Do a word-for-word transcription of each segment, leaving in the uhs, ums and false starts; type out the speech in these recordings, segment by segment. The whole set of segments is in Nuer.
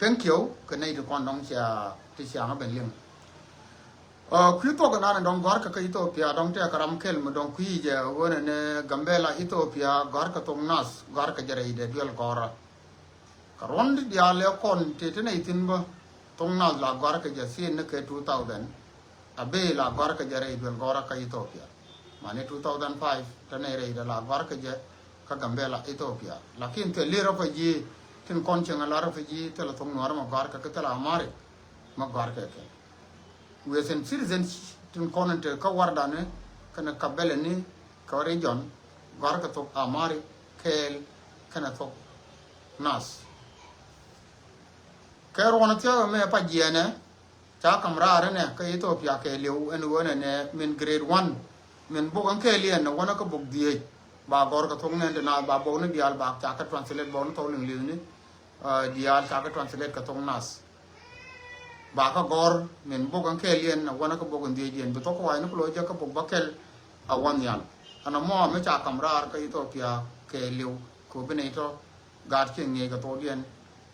Thank you. Kɛ nɛy ti kɔn dɔ̱ŋ cia ti cia ŋä ben liŋ. Ɛ, kui̱ thuɔk inan dɔ̱ŋ gɔ̱a̱rkɛ kä Ethiopia dɔ̱ŋ tɛkɛ ram kɛl mi dɔ̱ŋ kui̱ jɛ ɣöö nɛnɛ Gambela Ethiopia gɔ̱a̱rkɛ thok nath gɔ̱a̱rkɛ jɛ rɛydɛ duel gɔ̱rä. Kɛ ruɔ̱n ti diaal ɛ kɔn ti ti nɛy thi̱n bä thok nath la gɔ̱a̱rkɛ jɛ thi̱n ni kɛ two thousand. A bee la gɔ̱a̱rkɛ jɛ rɛy duel gɔ̱rä kä Ethiopia. Mani two thousand five te nɛy rɛydɛ la gɔ̱a̱rkɛ jɛ kä Gambela Ethiopia. Lakin thilɛ refugee tin kɔn cieŋ a la refugee thilɛ thok Nuäärä mɛ gɔ̱a̱rkɛ kä thilɛ Amharic mɛ gɔ̱a̱rkɛ kɛ. Within citizen tin kɔn in te kä wardani kɛnɛ Gambela ni kä region gɔ̱a̱rkɛ thok Amharic kɛɛl kɛnɛ thok nath. Kɛ ruɔ̱n thia̱a̱k ɛmɛ pa jiɛɛnɛ ca kam raar inɛ kä Ethiopia kɛ liw ɛn ɣöö nɛnɛ min grade one min bok ɛn kɛɛliɛn ɛ wänä kä bok dhieec. Ba gɔ̱r kɛ thok nɛn ti naath ba bok ni diaal ba ca kɛ translate bok ni thok liŋ li̱thni, ɛ, diaal ca kɛ translate kɛ thok nath. Ba kä gɔ̱r min bok ɛn kɛɛliɛn ɛ wänä kä bok in dhieec yɛn bi thok kɛ wa̱i̱ ni kulo jɛ kä bok bä kɛl a wä nhial. Ɛn ɛmɔ mi ca kam raar kä Ethiopia kɛ liw kɛ ɣöö bi nɛy tɔ gaat kiɛ ŋi̱eec kɛ thokdiɛn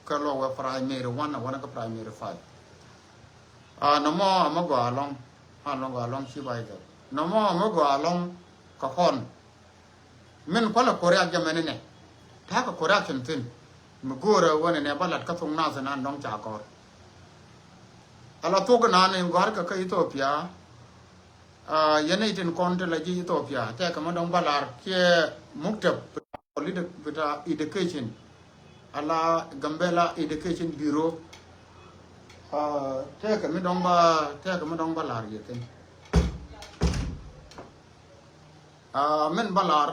kä lɔ wä primary one a wänä kä primary five. A nɔmɔ a mä gɔaa lɔ̱ŋ a lɔ̱ŋ gɔaa lɔ̱ŋ ci ba ithɛ nɔmɔ a mä gɔaa lɔ̱ŋ. Kɛ kɔn min kualɛ correct jɛ mɛn inɛ ta̱a̱ kɛ correction thi̱n. Mi go̱o̱rɛ wänɛ nɛ ba lat kä thok nath inan dɔ̱ŋ ca gɔ̱r. Ala thok inan in gɔ̱a̱rkɛ kä Ethiopia. A yɛn itin kɔn ti la ji̱ Ethiopia tɛkɛ mi dɔ̱ŋ ba lar kiɛ muktab bita education. Ala Gambela Education Bureau. A tɛkɛ mi dɔ̱ŋ ba tɛkɛ mi dɔ̱ŋ ba lar yɛ thi̱n. A min ba lar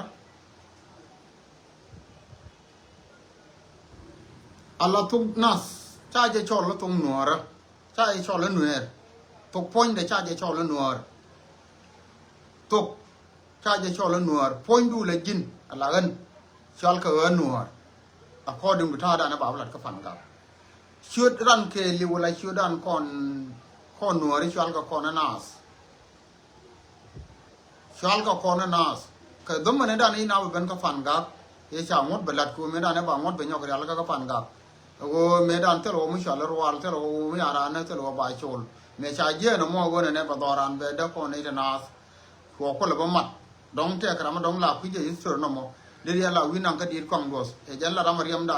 ala thok nath ca jɛ cɔl la thok Nuäärä. Ca jɛ cɔl i̱ Nuɛɛr. Thok puɔ̱nydɛ ca jɛ cɔl i̱ Nuäär. Thok ca jɛ cɔl i̱ Nuäär puɔ̱nydu la ji̱n ala ɣän. Cɔal kɛ ɣän Nuäär. According to ta̱a̱dan i̱ ba bi lat kä Pan Gak. Ciöt ran kɛ liw la ciötdan kɔn kɔn Nuäär i̱ cɔal kɛ kɔn i̱ naath. Cual kɛ kɔn i̱ naath kɛ dhomɛnidan i̱ naath bɛ ben kä Pan Gak. Yɛ ca ŋuɔ̱t bɛ lat kɛ ɣöö mëëdan i̱ ba ŋuɔ̱t bɛ nyɔk rial kä kä Pan Gak. Ɛ ɣöö mëëdan thil ɣöö mi cual i̱ rual thil ɣöö mi yaran thil ɣöö ba col. Mëë ca jiɛɛn ɛmɔ ɣöö nɛnɛ bɛ dhɔran bɛ dee kɔn i̱ ti naath. Cuɔ kulɛ bä mat dɔ̱ŋ tɛk ram mi dɔ̱ŋ la kui̱c jɛ history nɔmɔ. Dee rial la wi̱i̱ naŋ kä diet kɔaŋ duɔth ɛ jɛn la ram riɛmda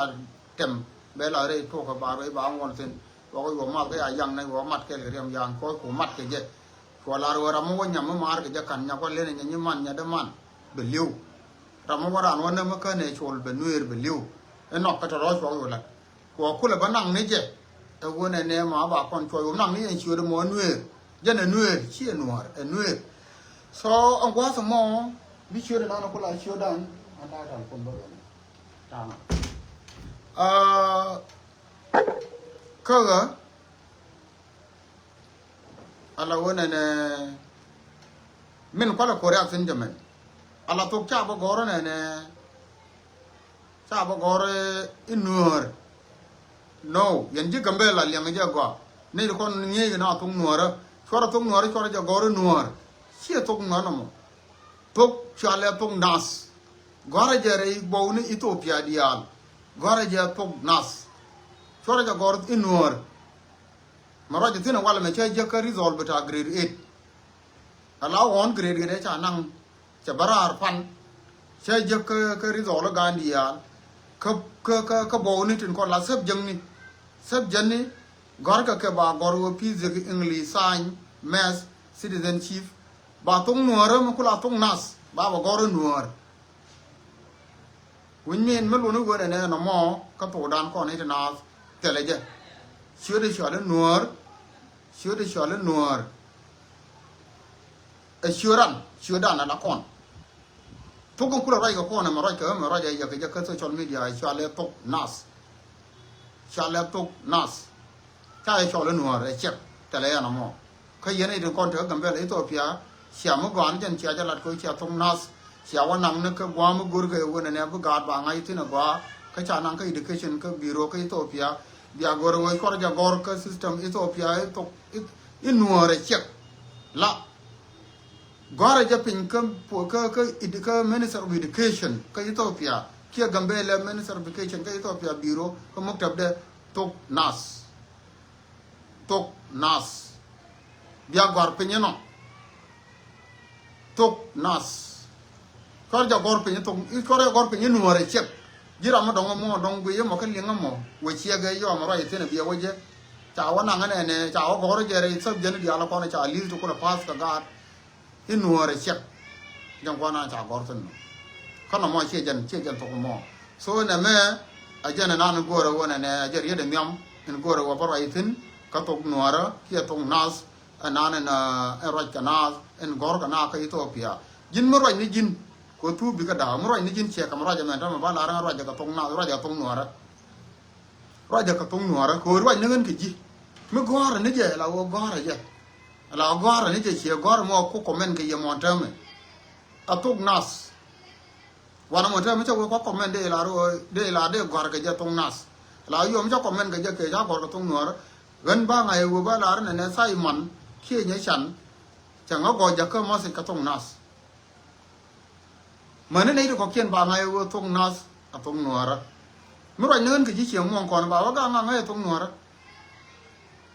tɛm bɛ la rɛy tuɔk kɛ ba rɛy ba ŋuɔl thi̱n. Cuɔ kɛ yuɔ math kä ya yaŋ nɛ yuɔ mat kɛɛl kɛ riɛm yaŋ kɔc ku mat kɛ jɛ. Cuɔ lar ɣöö ram mi wä nyam mi maar kɛ jɛ ka̱n nya kuan lenɛ nya nyi man nya dee man bɛ li̱w. Ram mi wä raan wä näm mi känɛ col bɛ nuëër bɛ li̱w. Inɔk kä tɔ̱ rɔ̱ cuɔk yu lat cuɔ kulɛ bä naŋ ni jɛ. Ɛ wun ɛ nɛɛ ma ba kɔn cuɔ yu naŋ ni yɛn ciöt mɔ ɛ nuëër. Jɛn ɛ nuëër ci ɛ nuäär ɛ nuëër. So ɛn gua̱a̱th mɔ bi ciöt ɛ nan ɛ kula ciötdan. An ta̱a̱ ta̱a̱ kun bä bɛn ta̱a̱. Aa, kä ɣä Ala wä nɛnɛ min kualɛ ko̱ri a thi̱n jɛ mɛn. Ala thok ca bä gɔ̱rä nɛnɛ ca bä gɔ̱rä i̱ nuäär. No yɛn ji̱ Gambela liɛŋ jɛ gɔaa. Ni ti kɔn ŋi̱eec na thok nuäärä cuarɛ thok nuäärä cuarɛ jɛ gɔ̱rä nuäär. Ciɛ thok nuäär nɔmɔ. Thok cualɛ thok nath. Gɔ̱rä jɛ rɛy bɔw ni Ethiopia diaal. Gɔ̱rä jɛ thok nath. Cuarɛ jɛ gɔ̱r i̱ nuäär. Mɛ ruac thi̱n ɛ walɛ mɛ cä jäk kä result bita grade eight. Ala ɣɔ̱ɔ̱n grade eight ɛ ca naŋ cɛ bä raar pan. Cä jäk kä, kä result ɛ gaan diaal. Kä, kä, kä, kä bɔw ni tin kɔn la subject ni. Subject ni gɔ̱rkɛ kɛ ba gɔ̱r wä physics, English, science, math, citizenship. Ba thok nuäärä mi kula thok nath ba bɛ gɔ̱r i̱ nuäär. Wi̱ny min mi luni wen ɛnɛ nɔmɔ kä thokdan kɔn i̱ ti naath thilɛ jɛ. Ciöt i̱ cɔal i̱ nuäär. Ciöt i̱ cɔal i̱ nuäär. Ɛ ciöt ran ciötdan ala kɔn. Thok in kulɛ ruac kɛ kɔn ɛmɛ ruac kɛ ɛmɛ ruac ɛ yɛ kɛ jɛ kä social media ɛ cɔal i̱ thok nath. Cɔal i̱ thok nath. Ca yɛ cɔl i̱ nuäär ɛ ciɛk tɛlɛ yɛn ɛmɔ. Kä yɛn i̱ tin kɔn tekä Gambɛl Ethiopia cia mi gɔaa ni jɛn cia jɛ lat kɛ cia thok nath. Cia wä naŋ ni kä gua̱a̱m mi go̱r kɛ wen ɛnɛ bi gaat ba ŋa̱c thi̱n ɛ gɔaa. Kä ca naŋ kä education kä bureau kä Ethiopia. Bia go̱r ɛ wee cuɔr jɛ gɔ̱r kä system Ethiopia i̱ thok i̱ nuäär ɛ ciɛk. La Gɔ̱rä jɛ piny kä, kä, kä, ed-, kä Minister of Education kä Ethiopia kiɛ Gambela Minister of Education kä Ethiopia bureau kä maktab dɛ. Thok nath. Thok nath. Bia gɔ̱r piny inɔ. Thok nath. Kɔr jɛ gɔ̱r piny thok, kɔr jɛ gɔ̱r piny inuɔrɛ ciɛk. Ji̱ ram mi dɔ̱ŋ mɔ dɔ̱ŋ guiy mɔ kä liŋ mɔ wä ciɛk ɛ yɔm ruac ithin a bia wä jɛ. Ca wä naŋ ɛnɛ nɛ ca wä gɔ̱r jɛ rɛy thäp jɛn diaal kɔn ca li̱th ti kulɛ path kɛ gaat. Inuɔrɛ ciɛk. Jɛn kuan an ca gɔ̱r thin nɔ. Kä nɔmɔ ciɛ jɛn ciɛ jɛn thok mɔ. So nɛ mɛ a jɛn ɛnan go̱rɛ wä nɛ nɛ a jɛ riet ɛ nhiam. In go̱rɛ wä bä ruac ithin kä thok nuɔrɛ kiɛ thok nath. Ɛnan ɛn ɛn ruac kɛ naath ɛn gɔ̱r kɛ naath kä Ethiopia. Ji̱n mi ruac ni ji̱n kɛ thuk bikɛ da̱a̱ mi ruac ni ji̱n ciɛ kɛ mi ruac ɛmɛn täämɛ ba lar ɛn ruac ɛ kɛ thok naath ruac ɛ kɛ thok nuɔrä. Ruac ɛ kɛ thok nuɔrä kɛ ɣöö ruac ni ɣän kɛ ji̱. Mi gɔ̱a̱rä ni jɛ la ɣöö gɔ̱a̱rä jɛ. La ɣöö gɔ̱a̱rä ni jɛ ciɛ gɔ̱a̱rä mɔ ku kɔmɛn kɛ yɛ mɔn täämɛ. A thok naath. Wanɛ mɔ täämɛ cä wee kua kɔmɛn dee la rɔ dee la dee gɔ̱a̱rä kɛ jɛ thok naath. La yom cä kɔmɛn kɛ jɛ kɛ ca gɔ̱a̱rä kɛ thok nuɔrä. Ɣän ba ŋa̱c ɛ wee ba lar nɛ nɛ tha̱a̱c man kiɛ nyɛ can. Cɛ ŋä gɔ̱a̱r jakä message kä thok naath. Mäni nɛy ti kɔ̱kiɛn ba ŋa̱c ɛ wee thok naath a thok nuɔrä. Mi ruac ni ɣän kɛ ji̱ cieŋ muɔ̱ɔ̱ŋ kɔn ba wä gaŋ ŋa̱c ɛ thok nuɔrä.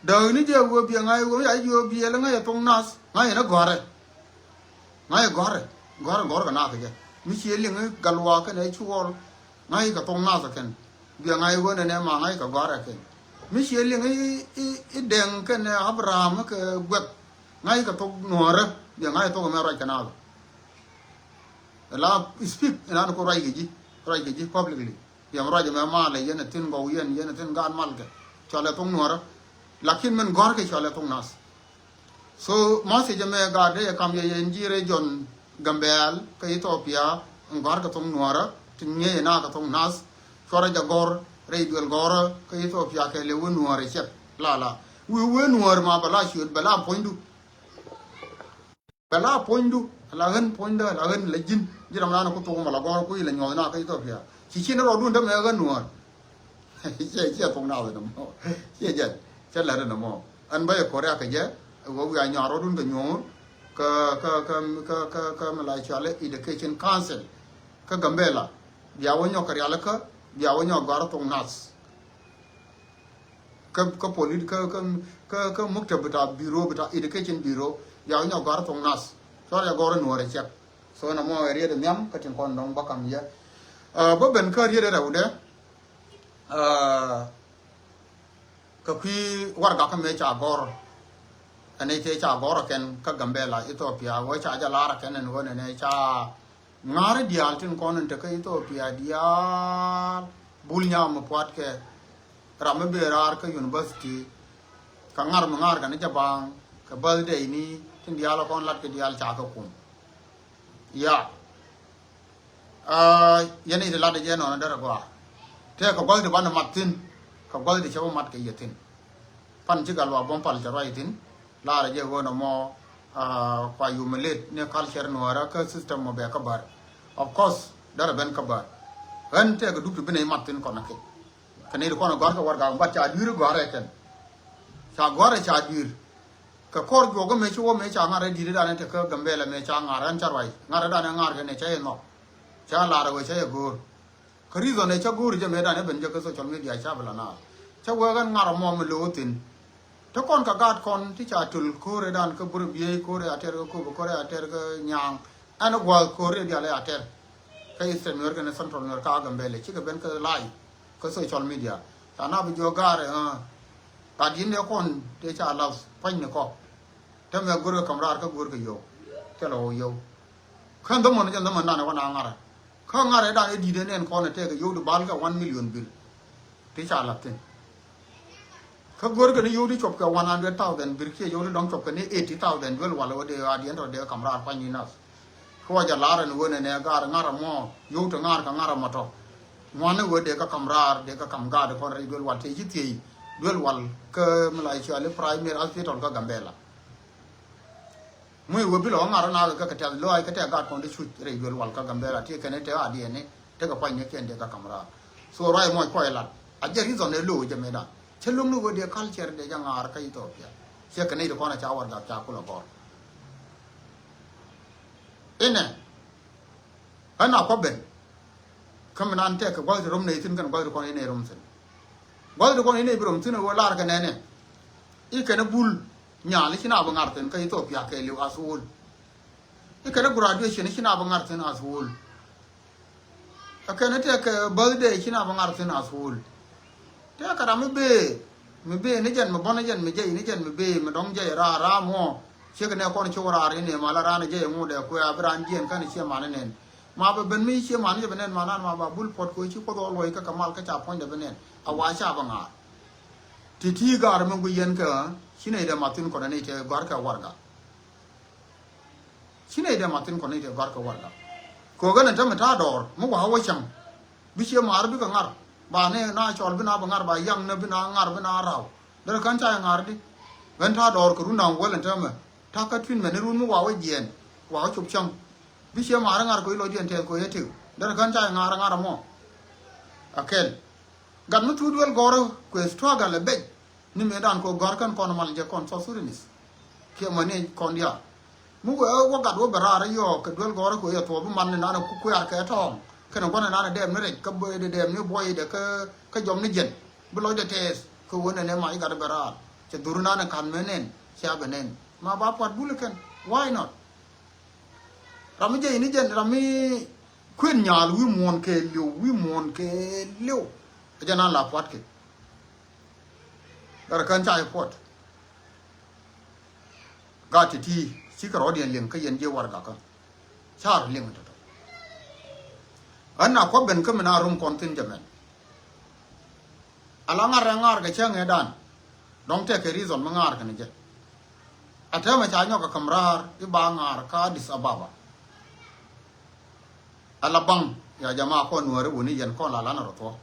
Dääkni jɛ wee biɛ ŋa̱c ɛ wee mi ca ji̱ wee biɛ lɛ ŋa̱c ɛ thok naath ŋa̱c ɛn ɛ gɔ̱a̱rɛ. Ŋa̱c ɛ gɔ̱a̱rɛ gɔ̱a̱rɛ gɔ̱a̱rɛ kɛ naath kɛ jɛ mi ciɛ liŋ i̱ gal waak kɛn ɛ cuɔl. Ŋa̱c kɛ thok naath ɛ kɛn biɛ ŋa̱c ɛ wee nɛnɛ ma ŋa̱c kɛ gɔ̱a̱rɛ kɛn mi ciɛ liŋ i̱ i̱ i̱ dɛŋ kɛn ɛ Abraham kɛ guɛk. Ŋa̱c kɛ thok nuɔrä biɛ ŋa̱c ɛ thok ɛmɛ ruac kɛ naath. La speak inan ku ruac kɛ ji̱ ruac kɛ ji̱ publicly. Yɛm ruac ɛmɛ malɛ yɛn ɛ thin gɔw yɛn yɛn ɛ thin gaat malkɛ. Cɔalɛ thok nuɔrä. Lakin min gɔ̱a̱rkɛ cɔalɛ thok naath. So message ɛmɛ gaat dee yɛ kam yɛ yɛn ji̱ region Gambɛl kä Ethiopia. In gɔ̱a̱rkɛ thok nuɔrä ti ŋi̱eec ina kɛ thok naath. Cuarɛ jɛ gɔ̱r rɛy duel gɔ̱rä kä Ethiopia kɛ lɛ wee nuɔrɛ ciɛk. La la wi̱i̱ wee nuɔrɛ ma bɛ la ciöt bɛ la puɔ̱nydu. Bɛ la puɔ̱nydu la ɣän puɔ̱nydä la ɣän la ji̱n ji̱ ram lan ku thok mɔ la gɔ̱r ku ilɛ nyuɔth na kä Ethiopia. Ci ci ni rɔɔdun dämɛ ɣän nuɔ̱ɔ̱r. Ciɛ ciɛ thok na ɣän mɔ ciɛ jɛn cɛ lɛt ni mɔ. Ɛn bä yɛ korea kɛ jɛ. Ɣöö wiaa nyɔak rɔɔdun kɛ nyuɔ̱ɔ̱r kä kä kä kä kä kä mi la cɔalɛ education council. Kä Gambela bia wä nyɔk kɛ rialikä bia wä nyɔk gɔ̱a̱r thok nath. Kä kä polit kä kä kä kä muktab bita biro bita education biro. Ya nyɔ gɔ̱a̱r thok nath. Cuarɛ jɛ gɔ̱r nuɔrɛ ciɛk. So na mɔ ɛ riet nhiam kä tin kɔn dɔŋ bä kam yɛ. Bä ben kä riet rɛwdɛ. Kä kui̱ warɛgak kä mëë ca gɔ̱r. Ɛn ëë cɛ ca gɔ̱r ɛ kɛn kä Gambela Ethiopia wä ca jɛ lar ɛ kɛn ɛn ɣöö nɛnɛ ca ŋa̱r diaal tin kɔn in tekä Ethiopia diaal. Bul nyam mi pua̱tkɛ ram mi ben raar kä university. Kä ŋa̱r mi ŋa̱r kɛ ni jɛ baŋ kɛ birthday ni tin diaal kɔn lat kɛ diaal ca kɛ kum. Ya yɛn i̱ ti lat jɛ nɔnɔ derɛ gɔaa. Tëë kɛ gua̱th ti banɛ mat thi̱n kɛ gua̱th ti cɛ wä mat kɛ yɛ thi̱n. Pan ci gal wa bom pal cɛ ruac thi̱n. Laarɛ jɛ ɣöö nɔmɔ kua humiliate ni culture nuɔɔrä kä system mɔ bɛ kä bär. Of course derɛ ben kä bär. Ɣän tɛk duk ti bi nɛy mat thi̱n kɔn kɛ kɛ nɛy ti kɔn gɔ̱a̱rkɛ warɛgak bat ca dui̱r gɔ̱a̱rɛ kɛn. Ca gɔ̱a̱rɛ ca dui̱r. Kɛ kɔr juɔk mëë ci wä mëë ca ŋa̱r ɛ di̱t dan ɛ te kä Gambela mëë ca ŋa̱r ɣän ca ruac ŋa̱r ɛ dan ɛ ŋa̱r kɛ nɛ ca yɛ nhɔk. Ca laarɛ wee ca yɛ go̱o̱r. Kä reason ɛ cä go̱o̱ri jɛ mëëdan ɛ ben jɛ kä social media ca bi la naath. Cä wee ɣän ŋa̱r ɛmɔ mi lo̱o̱ thi̱n. Te kɔn kɛ gaat kɔn ti ca töl ko̱o̱rɛ dan kä burɛ biey ko̱o̱rɛ a tɛr kä köp ko̱o̱rɛ a tɛr kä nyaaŋ. Ɛn ɛ gua̱a̱th ko̱o̱rɛ dial ɛ a tɛr. Kä Eastern Nuer kɛnɛ Central Nuer ka Gambɛlɛ cikɛ ben kä live kä social media. Ca na bi jiɔ gaarɛ ɣä. Gat yin dee kɔn tëë ca lath pua̱ny ni kɔ. Te mɛ go̱rkɛ ka̱m raar kä go̱rkɛ yio̱w. Thilɛ ɣöö yio̱w. Kän dhämän jɛn dhämän dan ɛ wä na ŋa̱rä. Kä ŋa̱rä dan ɛ di̱t ɛ nɛn kɔn ɛ tɛkɛ yio̱w di bal kɛ one million bil. Ti ca lath thi̱n. Kä go̱rkɛ ni yio̱w di cuɔp kɛ one hundred thousand bil kiɛ yio̱w di dɔ̱ŋ cuɔp kɛ ni eighty thousand duel wal ɛ wä dee ɣa̱a̱diɛn tɔ dee kɛ ka̱m raar pua̱ny ni nath. Kä wä jɛ lar ɛn ɣöö nɛnɛ gaar ŋa̱r ɛmɔ yio̱w ti ŋa̱r kɛ ŋa̱r ɛmɔ tɔ. Ŋuani ɣöö dee kɛ ka̱m raar dee kɛ ka̱m gaat kɔn rɛy duel wal tëë ci thiey duel wal kä mi la cɔali primary hospital kä Gambela. Muc wee bi lɔ ŋa̱r ɛ nath kɛ kɛ tɛth lɔaac kä tɛk gaat kɔn ti cuc rɛy duel wal kä Gambela ti kɛn i̱ tɛk a diɛni tekɛ pua̱nynikiɛn dee kɛ ka̱m raar. So ruac muɔc kɔc lat a jɛ reason ɛ lo̱o̱ jɛ mëëdan cä lo̱ŋni ɣöö dee culture dee jɛ ŋa̱r kä Ethiopia. Ciɛ kɛ nɛy ti kɔn a ca warɛgak ca kulɛ gɔ̱r. Inɛ ɣän a kɔ ben. Kä mi nan tɛk kɛ gua̱th ti rom nɛy thi̱n kɛn gua̱th ti kɔn inɛ rom thi̱n. Gua̱th ti kɔn in i̱ bi röm thi̱n ɛ ɣöö lar kɛ nɛnɛ. I̱ kɛn ɛ bul nyal i̱ ci na bi ŋar thi̱n kä Ethiopia kɛɛliw as whole. I̱ kɛn ɛ graduation i̱ ci na bi ŋar thi̱n as whole. Ɛ kɛn ɛ tɛk kɛ birthday i̱ ci na bi ŋar thi̱n as whole. Tɛk kɛ ram mi bee, mi bee ni jɛn mi bɔn ni jɛn mi jɛy ni jɛn mi bee mi dɔ̱ŋ jɛy raar raar muɔ. Ciek nɛ kɔn cok raar in ëë mal a raan jɛy ŋut ɛ kuɛ a bi raan jiɛn kän i̱ cie man inɛn. Ma bɛ ben mi cie man jɛ bi nɛn man an ma ba bul puɔt kɛ ci Kuoth ɣɔl luɔc kä kɛ mal kä ca puɔ̱nydɛ bi nɛn. A wa ca bi ŋaar. Ti ti gaar mi gui yɛn kɛ ci nɛy dɛ mathin kɔn ni tɛ gɔ̱a̱r kɛ warga. Ci nɛy dɛ mathin kɔn ni tɛ gɔ̱a̱r kɛ warga. Kɛ ɣän ɛn tämɛ ta̱a̱ dɔɔr mi wa wä cäŋ. Bi cie maar bikɛ ŋar ba ni na cɔl bi na bi ŋar ba yaŋ ni bi na ŋar bi na raw. Derɛ kän ca ŋar di. Ɣän ta̱a̱ dɔɔr kɛ run da̱ŋ wäl ɛn tämɛ ta̱a̱ kä tui̱n mɛn ni run mi wa wä jiɛɛn wa wä cop cäŋ. Bi cie maar ŋar kɛ i̱ lɔcdiɛn tɛth kɛ i̱ ɛ tëk derɛ kän ca ŋar ŋar ɛmɔ. A kɛl. Gat mi thuk duel gɔ̱rä kuɛ struggle ɛ bɛc. Ni mëëdan kɛ gɔ̱a̱r kän kɔn mal jɛ kɔn South Sudanese. Kiɛ mani kɔn diaal. Mi wee wä gat wä bɛ raar yɔɔk kɛ duel gɔ̱rä kɛ yɛ thuɔɔk bi man ni nan ku kuɛɛr kɛ tɔ̱ɔ̱ŋ. Kɛnɛ gua̱n nan dɛɛm ni rɛc kä dɛɛm ni buɔydɛ kä jɔm ni jɛn. Bi lɔcdɛ tɛɛth kɛ wen ɛn ɛ mac gat bɛ raar. Cɛ dhur nan kan mɛ nɛn cia bɛ nɛn. Ma ba puat bul kɛn. Why not? Ram mi jɛ ini jɛn ram mi kuën nyal wi̱i̱ muɔ̱ɔ̱n kɛ liw wi̱i̱ muɔ̱ɔ̱n kɛ liw. Ɛ jɛ nan la puat kɛ. Gat kän ca i̱ puɔt. Gat ti ti cikɛ rɔɔdiɛn liŋ kä yɛn jiɛ warɛga kä. Car liŋ tɔtɔ. Ɣän na kuɔp ben kä mi na rum kɔn thi̱n jɛ mɛn. Ala ŋa̱r rɛ ŋa̱r kɛ cäŋ ëëdan. Dɔ̱ŋ tɛkɛ reason mi ŋa̱r kɛn jɛ. A täämɛ ca nyɔk kɛ käm raar i̱ ba ŋa̱r kä Addis Ababa. Ala baŋ ya jama kɔn nuääri wuni yɛn kɔn la lanɛ rɔ thuɔ̱k.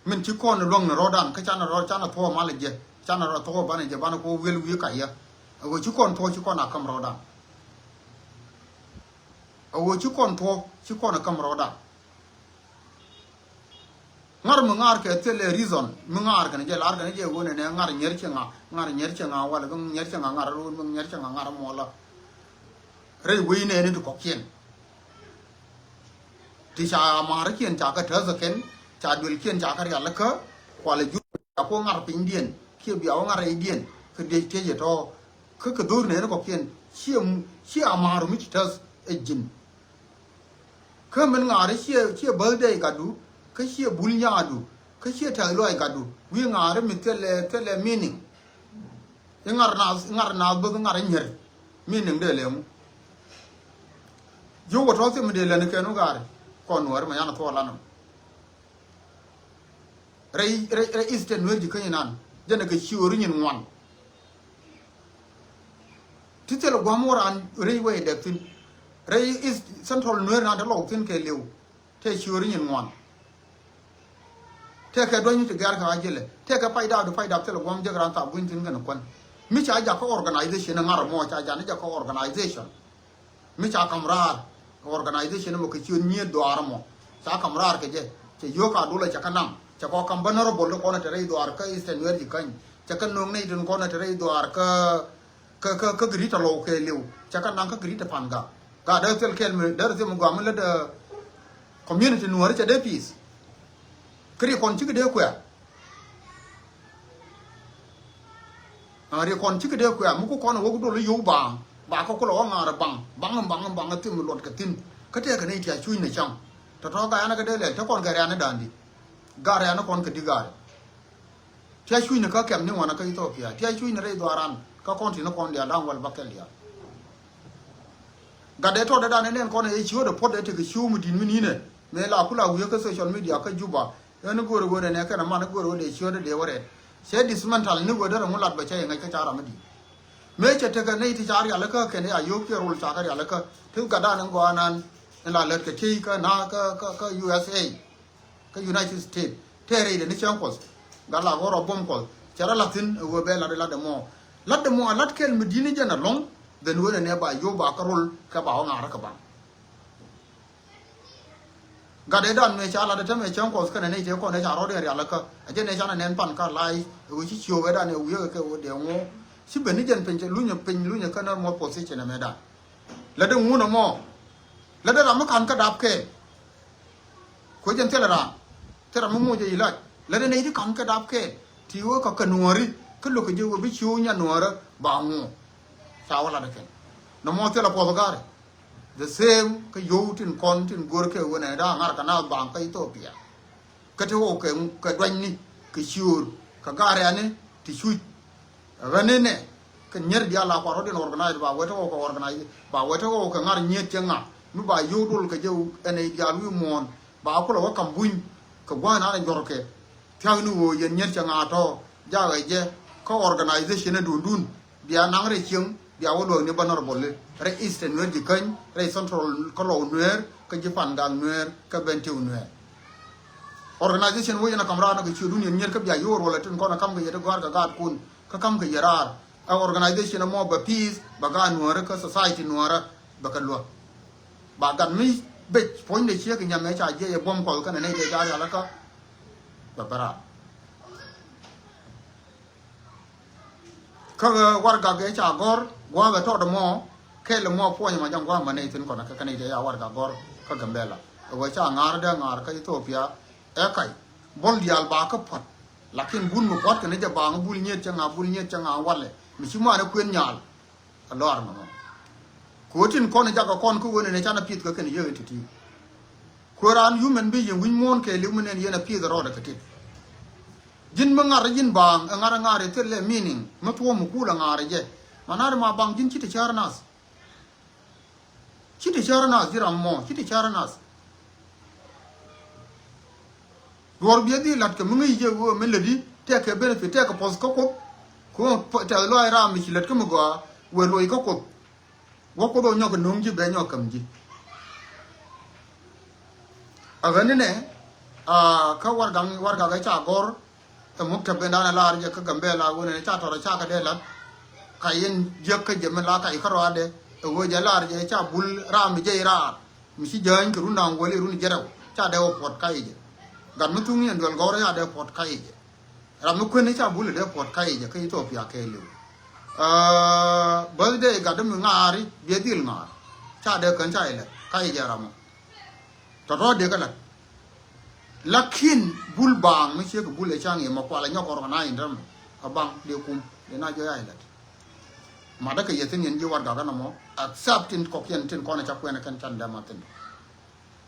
Min ci kɔn luäŋ ni rɔɔdan kä canɛ rɔ canɛ thuɔ̱k mal jɛ canɛ rɔ thuɔ̱k banɛ jɛ banɛ kɔ wi̱el wi̱i̱ kayä. A ɣöö ci kɔn thuɔ̱k ci kɔn a käm rɔɔdan. A ɣöö ci kɔn thuɔ̱k ci kɔn a käm rɔɔdan. Ŋa̱r mi ŋa̱r kɛ thilɛ reason mi ŋa̱r kɛn jɛ lar kɛn jɛ ɣöö nɛnɛ ŋa̱r nyɛr cɛ ŋa ŋa̱r nyɛr cɛ ŋa walɛ bi nyɛr cɛ ŋa ŋa̱r ro̱o̱n bi nyɛr cɛ ŋa ŋa̱r muɔlä. Rɛy wec nɛɛni ti kɔ̱kiɛn. Ti ca ma̱a̱rikiɛn ca kɛ tääth kɛn ca duelkiɛn ca kɛ rialikä kualɛ jur ca kuɔ ŋa̱r pinydiɛn kiɛ bia wä ŋa̱r rɛydiɛn kɛ diec tiec ɛ tɔ̱. Kä kɛ dho̱r nɛɛni kɔ̱kiɛn ciɛ ciɛ a ma̱a̱r mi ci tääth ɛ ji̱n. Kä min ŋa̱a̱ri ciɛ ciɛ birthday gatdu kä ciɛ bul nyaadu kä ciɛ tɛ̈th luaac gatdu wi̱i̱ ŋa̱a̱ri mi thilɛ thilɛ meaning. I̱ ŋa̱r naath i̱ ŋa̱r naath bäth i̱ ŋa̱r i̱ nyier. Meaning dee lemu. Ji̱ wä tɔ̱ thim dee lɛn kɛn wä gaari kɔn nuɔ̱ɔ̱ri ma yan thuɔɔk lanɔ. Rɛy rɛy rɛy Eastern Nuer ji̱ käny inan jɛn ɛ kɛ ciööri nyin ŋuan. Ti thil gua̱a̱m wä raan rɛy wee dɛk thi̱n. Rɛy East Central Nuer nan te lɔk thi̱n kɛ liw. Tɛ ciööri nyin ŋuan. Tɛ kɛ duɔ̱ny ti gɛr kɛ a jilɛ tɛ kɛ pay dap di pay dap thil gua̱a̱m jek raan thap guiny thi̱n kɛn kuän. Mi ca jak kä organization ŋa̱r mɔ ca jak ni jak kä organization. Mi ca kam raar organization mɔ kɛ ciöt nyiet dhuaar mɔ ca kam raar kɛ jɛ. Cɛ yio̱o̱k a dulɛ cɛ kä naŋ cɛ kɔ kam bä närä bol di kɔn ɛ te rɛy dhuaar kä Eastern Nuer ji̱ käny cɛ kä no̱o̱ŋ nɛy tin kɔn ɛ te rɛy dhuaar kä kä kä kä Greater Lou kɛɛliw cɛ kä naŋ kä Greater Pangak. Gaa dee thil kɛl mi dee rɛ thil mi gɔaa mi lät community nuɔ̱ɔ̱ri cɛ dee peace. Kä ri kɔn cikɛ dee kuɛ. Ri kɔn cikɛ dee kuɛ mi ku kɔn wä ku dol i̱ yo̱w baaŋ ba kä kulɛ wä ŋa̱a̱r baŋ baŋ baŋ baŋ thim luɔt kɛ thi̱n. Kä tɛɛkɛ ni tiac cuc ni cäŋ tɔ̱tɔ̱ gaa yɛn kɛ dee lɛl te kɔn kɛ rɛ̈n i̱ da̱a̱n di. Gaa rɛ̈n i̱ kɔn kɛ di gaa rɛ̈n. Tiac cuc ni kä kɛm ni ŋuan kä Ethiopia tiac cuc ni rɛy dhuaaran kä kɔn ti ni kɔn diaal da̱ŋ wäl bäkɛl diaal. Gat dee tɔt dee dan ɛ nɛn kɔn ɛ ciötdɛ puɔt dee tekɛ ciöw mi di̱t mi ni̱nɛ mëë la ku la wiee kä social media kä Juba. Ɛn ni go̱o̱r ɛ ɣöö nɛnɛ kɛn aman ni go̱o̱r ɛ ɣöö dee ciötdɛ dee wä rɛɛt cɛ dismantle ni ɣöö derɛ ŋu lat bɛ cä yɛ ŋäc kä ca ram mi di̱t. Mëë cɛ tekɛ nɛy ti ca rialikä kɛn ɛ a yio̱o̱k ciɛ rol ca kä rialikä ti gat dan in gɔaa nan in la lät kɛ tiey kä na kä kä kä U S A. Kä United States tɛɛr rɛydɛ ni cäŋ kuɔth. Gat la ɣɔr ɔ buɔ̱m kuɔth cɛ rɔ la̱th thi̱n ɛ ɣöö bɛ lat ɛ lat ɛmɔ. Lat ɛmɔ a lat kɛl mi di̱t ni jɛn ɛlɔ̱ŋ. Then ɣöö nɛnɛ ba yio̱w ba kä rol kɛ ba wä ŋa̱a̱r kä baŋ. Gat ɛ dan mëë ca lat ɛ tämɛ cäŋ kuɔth kɛnɛ nɛy tëë kɔn ɛ ca rɔɔd in rial ɛ kä ɛ jɛn ɛ canɛ nɛn pan ka la̱a̱c ɛ ɣöö ci ciöök ɛ dan ɛ wiee kɛ ɣöö dee ŋo̱o̱. Ci ben ni jɛn piny cɛ lunyɛ piny lunyɛ kä nɛr muɔth position ɛmɛ dan. Lät dee ŋun ɛmɔ. Lät dee ram mi ka̱n kä dap kɛɛl. Kuecɛn thilɛ raan thilɛ ram mi muc ɛ ilac. Lät ɛ nɛy ti ka̱n kɛ dap kɛɛl ti ɣöö kɛ kɛ nuääri kä lo̱k kɛ jɛ ɣöö bi cio̱o̱k nya nuäärä ba ŋuɔ. Ca wä lat ɛ kɛn nɔmɔ thilɛ puɔth ɛ ga̱ri. The same kä yio̱w tin kɔn tin go̱r kɛ ɣöö nɛ da̱a̱ ŋa̱r kɛ naath baaŋ kä Ethiopia. Kä ti ɣɔw kɛ, kɛ duanyni, kɛ ciöör, kɛ gaariani ti cuc. Ɣän inɛ kɛ nyier diaal a kuat rɔ̱diɛn organize ba wee ti ɣɔw kɛ organize ba wee ti ɣɔw kɛ ŋa̱r nyiet cɛ ŋa mi ba yio̱w dol kɛ jɛ ɛn ɛ diaal wi̱i̱ muɔ̱ɔ̱n ba kulɛ wä kam buny kɛ gua̱a̱th nan ɛ jɔrkɛ. Thia̱kni ɣöö yɛn nyier cɛ ŋa tɔ̱ jakä jɛ kä organization ɛ duundun. Bia naŋ rɛy cieŋ bia wä luäk ni bä nɔr boli rɛy Eastern Nuer ji̱ käny rɛy Central kä Lɔw Nuer kä ji̱ Pangak Nuer kä Bentiu Nuer. Organization wä yɛn a kam raar ni kɛ ciötdun yɛn nyier kä bia yo̱o̱r wala tin kɔn a kam kɛ yɛ ti gɔ̱a̱r kɛ gaatkun kä kam kɛ yɛ raar. Ɛ organization ɛmɔ bɛ peace bɛ gaat nuäärä kä society nuäärä bɛ kɛ luäk. Ba gat mi bec puɔ̱nydɛ ciek kɛ nyamɛ ca jiɛc ɛ buɔ̱m kuɔth kɛnɛ nɛy tëë ca rial kä bɛ bɛ raar. Kä warɛgak ëë ca gɔ̱r gua̱a̱th ɛ tɔt ɛmɔ kɛl ɛmɔ puɔ̱ny ɛmɔ ja̱ŋ gua̱a̱th ma nɛy thi̱n kɔn kä kɛn i̱ jɛ ya warɛgak gɔ̱r kä Gambela. Ɛ wee ca ŋa̱r dee ŋa̱r kä Ethiopia ɛ kac bol diaal ba kä puɔ̱t. Lakin bul mi puɔ̱t kɛn i̱ jɛ baaŋ bul nyiet cɛ ŋa̱ bul nyiet cɛ ŋa̱ walɛ mi ci muaanɛ kuën nyal. Ɛ lɔaar nɔmɔ. Kɛ ɣöö tin kɔn jakä kɔn kä ɣöö nɛn ɛ canɛ pi̱th kä kɛn yek in ti̱ti̱. Kuɛ raan human being wi̱ny muɔ̱ɔ̱n kɛɛliw mi nɛn yɛn a pi̱th rɔɔdɛ kɛ tit. Ji̱n mi ŋa̱r ji̱n baaŋ ɛ ŋa̱r ɛ ŋa̱r ɛ thil lɛ meaning mi thuɔ̱ɔ̱m mi kuul ɛ ŋa̱r ɛ jɛ. Ma na̱r ma baaŋ ji̱n ci ti cär nath. Ci ti cär nath ji̱ ram mɔ ci ti cär nath. Duɔr biɛ dhil la̱t kɛ mi ŋäc jɛ ɣöö mi lätdi tɛkɛ benefit tɛkɛ puɔth kä Kuoth. Kɛ ɣöö tɛth lɔaac ram mi ci lät kä mi gɔaa wëë luɔc kä Kuoth. Wä Kuoth ɔ nyɔk kɛ no̱o̱ŋ ji̱ bɛ nyɔk käm ji̱. A ɣän inɛ a kä warɛgak warɛgak ɛ ca gɔ̱r. Ɛ muk tɛp ben da̱a̱n ɛ laar jɛ kä Gambela ɣöö nɛn ca tɔrɔ ca kɛ dee la̱t. Ka yɛn jiäk kä jɛ min la kac kä rɔaadɛ ɛ ɣöö jɛ laar jɛ ca bul ram mi jɛ i raar. Mi ci jäny kɛ run da̱ŋ wäli run jiɛrɛw ca dee wä puɔt kac jɛ. Gat mi thuŋ yɛn duel gɔ̱rä ca dee puɔt kac jɛ. Ram mi kueni ca bul dee puɔt kac jɛ kä Ethiopia kɛɛliw. Birthday gat mi ŋaari biɛ dhil ŋaar ca dee kän ca ilɛ kac jɛ ram. Tɔ̱tɔ̱ dee kä lat. Lakin bul baaŋ mi ciek bul ɛ caŋ yɛ ma kual ɛ nyɔk organize in term a baaŋ dee kum dee na jɔy a ilɛ. Madä kɛ yɛ thin yɛn ji̱ warɛgak ɛn ɛmɔ accept in kɔk yɛn tin kɔn ɛ ca kuɛn ɛ kɛn can dɛm a thin.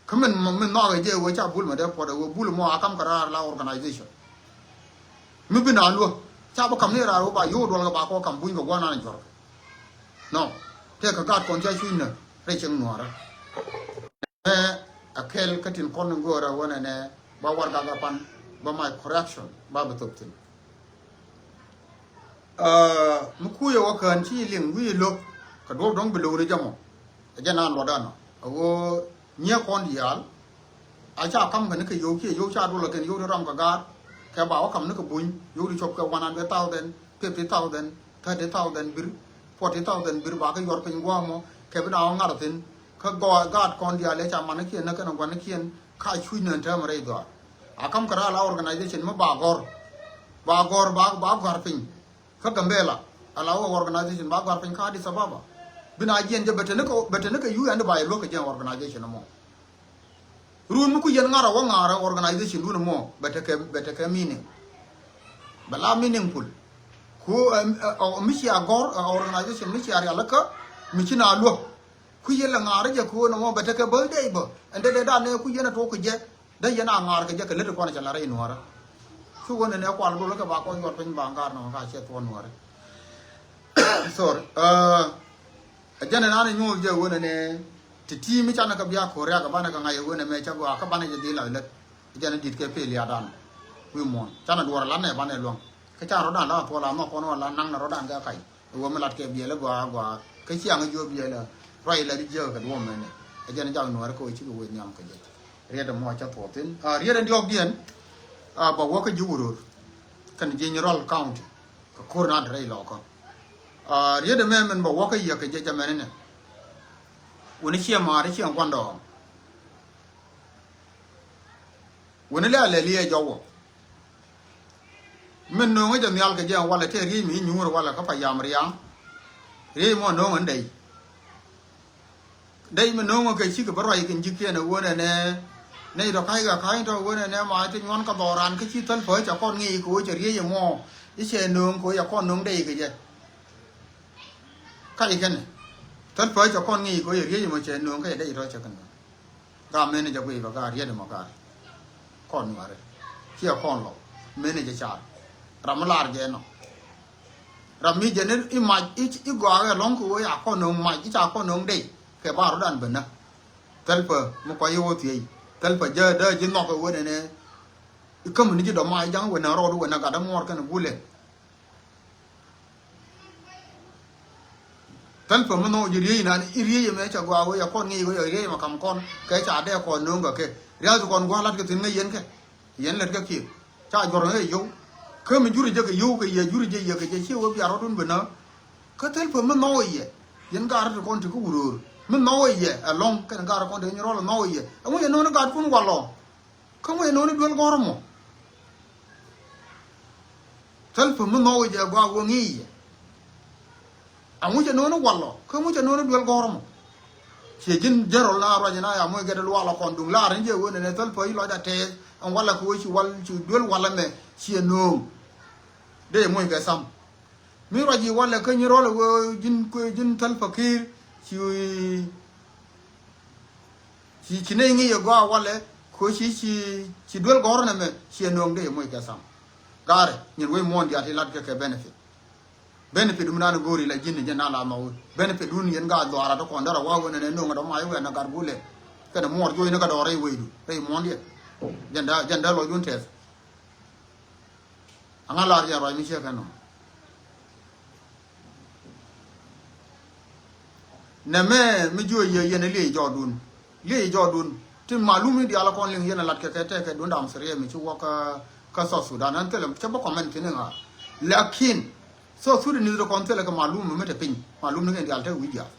Kä min min nhɔakɛ jɛ wee ca bul mɛ dee puɔt ɛ wee bul mɔ a kam kɛ raar la organization. Mi bi na luä ca bi kam ni raar wee ba yo̱o̱k duɔl kɛ ba kɔ kam buny kɛ guanan jɔrkɛ. No. Tëë kɛ gaat kɔn ca cuc nä rɛy cieŋ nuɔɔrä. Ɛ a kɛl kä tin kɔn in göörä wänɛ nɛ ba warɛgak a pan ba my correction ba bi thop thin. Mi kuucɛ wä kään ci liŋ wi̱i̱ lo̱k kɛ duɔ̱p dɔ̱ŋ bi lo̱k ni jɛ mɔ. Ɛ jɛ naan luɔtdan ɔ a ɣöö nyiee kɔn diaal. A ca kam kɛ ni kɛ yio̱w kiɛ yio̱w ca duɔl kɛn yio̱w ti ram kɛ gaat kɛ ba wä kam ni kɛ buny yio̱w ti cop kɛ one hundred thousand, fifty thousand, thirty thousand bir, forty thousand bir ba kɛ yuɔr piny gua̱a̱mɔ kɛ bi na wä ŋa̱r thin. Kä gɔaa gaat kɔn diaal ɛ ca manikiɛn ni kɛn guanikiɛn ka cuc ni ɛn täämɛ rɛy dhɔaar. A kam kɛ raal a organization mi ba gɔr ba gɔr ba ba gɔr piny. Kä Gambela ala wä organization ba gɔr piny kä Addis Ababa. Bi na jiɛn jɛ bɛ te ni kɛ bɛ te ni kɛ yu ɛn di ba yɛ luäk kɛ jiɛn organization mɔ. Run mi ku yɛn ŋa̱r a wä ŋa̱r a organization dun mɔ bɛ te kɛ bɛ te kɛ meaning. Bɛ la meaningful. Ku mi cia gɔr a organization mi cia rial kä mi ci na luäk. Ku yɛn lɛ ŋa̱r jɛ ku nɔmɔ bɛ tekɛ bä dee bä ɛn dee dee dan nɛ ku yɛn a tuɔk kɛ jɛ. Dee yɛn a ŋa̱r kɛ jɛ kɛ lät kɔn cɛ la rɛy nuɔrä. Cu wä nɛ nɛ kual dol kɛ ba kɔn yuɔt piny ba ŋa̱r nɔmɔ ka cɛ tuɔ nuɔrä. Sorry. Ɛ jɛn ɛn an nyuɔth jɛ wä nɛ nɛ ti ti mi canɛ kɛ bia ko̱r yak banɛ kɛ ŋa̱c wä nɛ mɛ cɛ gɔaa kä banɛ jɛ dhil a lät. Jɛn dit kɛ pil ya dan wi̱i̱ muɔ̱ɔ̱n canɛ duɔr lan nɛ banɛ luäŋ. Kä can rɔ̱dan la thuɔl a nhɔk kɔn wä la naŋ nɛ rɔ̱dan kɛ kac. Ɛ wä mi lat kɛ biɛl ɛ gɔaa gɔaa kä ciaŋ ɛ jiɔ biɛl ɛ ruac ɛ lat i̱ jiäk kɛ duɔ̱ɔ̱m mɛnɛ. Ɛ jɛn ja̱k nuäärä kä wee cikɛ wee nhiam kɛ jɛ. Riet ɛmɔ a cä thuɔth thi̱n a riet ɛn diɔ̱ɔ̱k diɛn. A bɛ wä kä ji̱ wurur kɛn ji̱ nyirɔl county kɛ ko̱r na te rɛy lɔkä. A riet ɛmɛ min bɛ wä kä yiäk kɛ jɛ jɛ mɛn inɛ. Wuni ciɛ ma̱a̱r i̱ ciɛ gua̱ndɔɔŋ. Wuni lɛ a lɛ liɛɛ jɔwä. Min no̱o̱ŋä jɛ nhial kɛ jɛ walɛ tɛ riey mi inyuur walɛ kä pa yam riaŋ. Riey mɔ no̱o̱ŋä ni dɛy. Dɛy mi no̱o̱ŋä kɛ cikɛ bä ruac kɛn ji̱kiɛn ɛ wunɛ nɛ. Nɛy tɔ ka̱ckɛ ka̱ny tɔ wen ɛnɛ ma ti nyuɔn kɛ dhɔran kä ci Thälpä cɛ kɔn ŋi̱i̱c kɛ ɣöö cɛ riey ɛmɔ. I̱ cɛ nööŋ kɛ ɣöö cɛ kɔn nööŋ dey kɛ jɛ. Kac kɛnɛ Thälpä cɛ kɔn ŋi̱i̱c kɛ ɣöö cɛ riey ɛmɔ cɛ nööŋ kä cɛ dey tɔ cɛ kɛn nööŋ. Gaa meni jɛ guiy bä gaa riet ɛmɔ gaa. Kɔn nuari. Ciɛ kɔn lɔ. Meni jɛ car. Ram mi lar jɛ nɔ. Ram mi jɛ ni i̱ mac i̱ gɔaa kɛ lɔ̱ŋ kɛ ɣöö ya kɔn nööŋ mac i̱ ca kɔn nööŋ dey kɛ bar rɔ̱dan bä nä. Thälpä mi kɔc i̱ wä thiec. Thälpä jä dä ji̱ nhɔk ɛ wen ɛnɛ. I̱ käm ni ji̱ dɔ̱ma i̱ ja̱ŋ wen ɛ rɔɔd wen ɛ gat ɛ muɔɔr kɛn ɛ gulɛ. Thälpä mi nhɔk ji̱ riey inan i̱ riey ɛmɛ cɛ gɔaa wee yɛ kɔn ŋi̱i̱c wee yɛ riey ɛmɛ kam kɔn kɛ ca dee kɔn nööŋ kɛ kɛ ria̱th kɔn gua̱a̱ la̱t kɛ thi̱n ŋäc yɛn kɛ. Yɛn lät kɛ kiɛk ca juɔr ŋäc yɛ yio̱w. Kä mi juri jɛ kɛ yio̱w kɛ yɛ juri jɛ yɛ kɛ jɛ ciɛ wee bia rɔ̱dun bi nä. Kä Thälpä mi nhɔk yɛ yɛn gaat rɔ̱t kɔn ti kä wuröör mi nhɔk yɛ ɛlɔ̱ŋ kɛn gaat rɔ̱t kɔn ti kä nyirɔl nhɔk yɛ ɛŋu yɛ no̱o̱ni gaatkun walɔ. Kä ŋucɛ no̱o̱ni duel gɔ̱r mɔ. Thälpä mi nhɔk jɛ gɔaa wä ŋi̱i̱c yɛ. Aŋucɛ no̱o̱ni walɔ kä ŋucɛ no̱o̱ni duel gɔ̱r mɔ. Ciɛ ji̱n järɔl na ruac na ya moc gɛt lualɔ kɔn duŋ lar ni jɛ wen ɛnɛ Thälpä i̱ lɔc a tɛɛth ɛn walɛ kɛ wä ci wal ci duel walɛ mɛ ciɛ no̱o̱ŋ. Dee moc kɛ sam. Mi ruac i̱ walɛ kä nyirɔl ɛ wee ji̱n kuëë ji̱n Thälpä Kiir ci ci ci nɛy ŋi̱i̱c ɛ gɔaa walɛ ko ci ci ci duel gɔ̱r nɛmɛ ciɛ nööŋ dee moc kɛ sam. Gaarɛ nyin wec muɔ̱ɔ̱n diaal ti lat kɛ kɛ benefit. Benefit mi nan go̱o̱ri la ji̱n jɛ na la nhɔwi benefit wun yɛn gaat dhuaara ti kɔn därɛ wa wen ɛn ɛ nööŋ ɛ dɔ̱ mac wɛn ɛ gat gulɛ. Kɛn ɛ muɔɔr juɔ̱cni kä dɔɔr rɛy wecdu rɛy muɔ̱ɔ̱n diɛ. Jɛn dä jɛn dä lɔcdun tɛth. Aŋa lar yɛn ruac mi ciek kɛn nɔ. Nɛmɛ mi jiö yɛ yɛn liec jɔɔdun liec jɔɔdun. Ti malum ni diaal kɔn liŋ yɛn lat kɛ kɛ tɛkɛ dun dam siriɛ mi ci wä kä South Sudan an thilɛ cɛ bä kɔmɛn thin ŋa. Lakin South Sudan ni kɔn thilɛ kɛ malum mi te piny malum ni kɛn diaal te wi̱c diaal.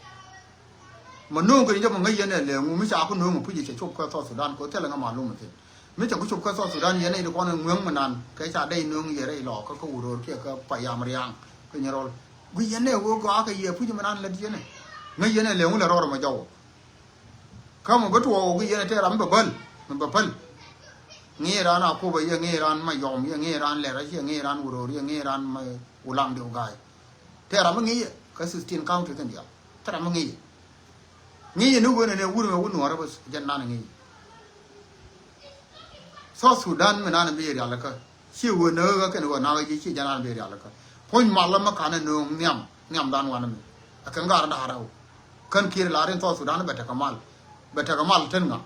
Ma no̱o̱ŋ kɛ ni jɛ ma ŋäc yɛn ɛ lɛ ŋu mi ca ku no̱o̱ŋ puc cɛ cop kä South Sudan kɛ thilɛ ŋa malum thin. Mi cɛ ku cop kä South Sudan yɛn ɛ di kɔn ŋueŋ mi nan kɛ ca dɛy no̱o̱ŋ yɛ rɛy lɔ kä kä wuröör kiɛ kä payam riaŋ. Kɛ nyɛ rɔl gui yɛn ɛ wee gɔaa kɛ yɛ puc mi nan lät yɛn ɛ ŋäc yɛn ɛ lɛ ŋu lɛ rɔɔr ma jɔw. Kä mɔ bä tuɔɔk gui yɛn ɛ tɛ ram mi bɛ bäl mi bɛ päl. Ŋi̱i̱c raan a kup ɛ yɛ ŋi̱i̱c raan ma yɔm yɛ ŋi̱i̱c raan lɛr ɛ yɛ ŋi̱i̱c raan wuröör yɛ ŋi̱i̱c raan ma wulaŋ diw ga̱a̱y. Tɛ ram mi ŋi̱i̱c yɛ kä sixteen county kɛn diaal tɛ ram mi ŋi̱i̱c yɛ. Ŋi̱i̱c ni wen ɛn ɛ wur mɛ wun nuɔrä bä jɛn nan ŋi̱i̱c. South Sudan mi nan bi rialikä ci wen ɛ ɣä kɛn ɣä nakä ji̱ ci jɛn nan bi rialikä. Puɔ̱ny malä mi kanɛ nööŋ nhiam nhiam dan wanɛ mi. Ɛ kɛn gar da̱a̱r ɛ ɣä kän kiɛr la rin South Sudan bɛ tekɛ mal bɛ tekɛ mal ten ŋa.